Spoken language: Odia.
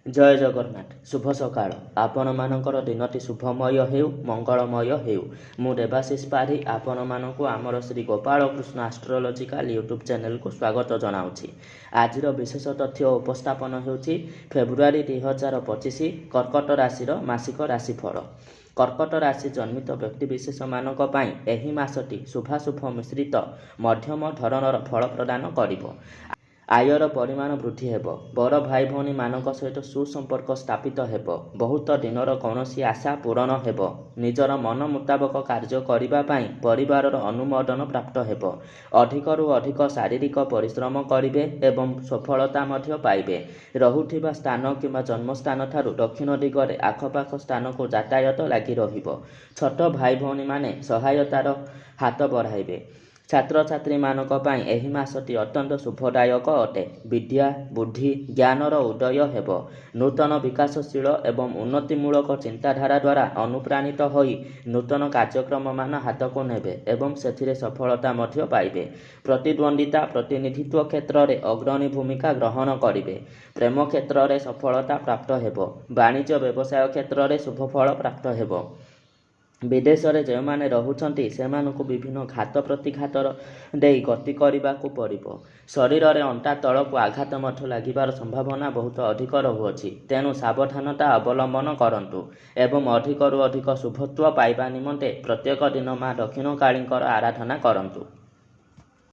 ଜୟ ଜଗନ୍ନାଥ, ଶୁଭ ସକାଳ। ଆପଣମାନଙ୍କର ଦିନଟି ଶୁଭମୟ ହେଉ, ମଙ୍ଗଳମୟ ହେଉ। ମୁଁ ଦେବାଶିଷ ପାଢ଼ୀ ଆପଣମାନଙ୍କୁ ଆମର ଶ୍ରୀ ଗୋପାଳକୃଷ୍ଣ ଆଷ୍ଟ୍ରୋଲୋଜିକାଲ ୟୁଟ୍ୟୁବ୍ ଚ୍ୟାନେଲକୁ ସ୍ୱାଗତ ଜଣାଉଛି। ଆଜିର ବିଶେଷ ତଥ୍ୟ ଉପସ୍ଥାପନ ହେଉଛି ଫେବୃଆରୀ 2025 କର୍କଟ ରାଶିର ମାସିକ ରାଶିଫଳ। କର୍କଟ ରାଶି ଜନ୍ମିତ ବ୍ୟକ୍ତିବିଶେଷମାନଙ୍କ ପାଇଁ ଏହି ମାସଟି ଶୁଭାଶୁଭ ମିଶ୍ରିତ ମଧ୍ୟମ ଧରଣର ଫଳ ପ୍ରଦାନ କରିବ। ଆୟର ପରିମାଣ ବୃଦ୍ଧି ହେବ। ବଡ଼ ଭାଇ ଭଉଣୀମାନଙ୍କ ସହିତ ସୁସମ୍ପର୍କ ସ୍ଥାପିତ ହେବ। ବହୁତ ଦିନର କୌଣସି ଆଶା ପୂରଣ ହେବ। ନିଜର ମନ ମୁତାବକ କାର୍ଯ୍ୟ କରିବା ପାଇଁ ପରିବାରର ଅନୁମୋଦନ ପ୍ରାପ୍ତ ହେବ। ଅଧିକରୁ ଅଧିକ ଶାରୀରିକ ପରିଶ୍ରମ କରିବେ ଏବଂ ସଫଳତା ମଧ୍ୟ ପାଇବେ। ରହୁଥିବା ସ୍ଥାନ କିମ୍ବା ଜନ୍ମସ୍ଥାନଠାରୁ ଦକ୍ଷିଣ ଦିଗରେ ଆଖପାଖ ସ୍ଥାନକୁ ଯାତାୟାତ ଲାଗି ରହିବ। ଛୋଟ ଭାଇ ଭଉଣୀମାନେ ସହାୟତାର ହାତ ବଢ଼ାଇବେ। ଛାତ୍ରଛାତ୍ରୀମାନଙ୍କ ପାଇଁ ଏହି ମାସଟି ଅତ୍ୟନ୍ତ ଶୁଭଦାୟକ ଅଟେ। ବିଦ୍ୟା, ବୁଦ୍ଧି, ଜ୍ଞାନର ଉଦୟ ହେବ। ନୂତନ ବିକାଶଶୀଳ ଏବଂ ଉନ୍ନତିମୂଳକ ଚିନ୍ତାଧାରା ଦ୍ୱାରା ଅନୁପ୍ରାଣିତ ହୋଇ ନୂତନ କାର୍ଯ୍ୟକ୍ରମମାନ ହାତକୁ ନେବେ ଏବଂ ସେଥିରେ ସଫଳତା ମଧ୍ୟ ପାଇବେ। ପ୍ରତିଦ୍ୱନ୍ଦ୍ୱିତା, ପ୍ରତିନିଧିତ୍ୱ କ୍ଷେତ୍ରରେ ଅଗ୍ରଣୀ ଭୂମିକା ଗ୍ରହଣ କରିବେ। ପ୍ରେମ କ୍ଷେତ୍ରରେ ସଫଳତା ପ୍ରାପ୍ତ ହେବ। ବାଣିଜ୍ୟ ବ୍ୟବସାୟ କ୍ଷେତ୍ରରେ ଶୁଭଫଳ ପ୍ରାପ୍ତ ହେବ। ବିଦେଶରେ ଯେଉଁମାନେ ରହୁଛନ୍ତି, ସେମାନଙ୍କୁ ବିଭିନ୍ନ ଘାତ ପ୍ରତିଘାତର ଦେଇ ଗତି କରିବାକୁ ପଡ଼ିବ। ଶରୀରରେ ଅଣ୍ଟା ତଳକୁ ଆଘାତ ମଧ୍ୟ ଲାଗିବାର ସମ୍ଭାବନା ବହୁତ ଅଧିକ ରହୁଅଛି। ତେଣୁ ସାବଧାନତା ଅବଲମ୍ବନ କରନ୍ତୁ ଏବଂ ଅଧିକରୁ ଅଧିକ ଶୁଭତ୍ୱ ପାଇବା ନିମନ୍ତେ ପ୍ରତ୍ୟେକ ଦିନ ମା ଦକ୍ଷିଣକାଳୀଙ୍କର ଆରାଧନା କରନ୍ତୁ।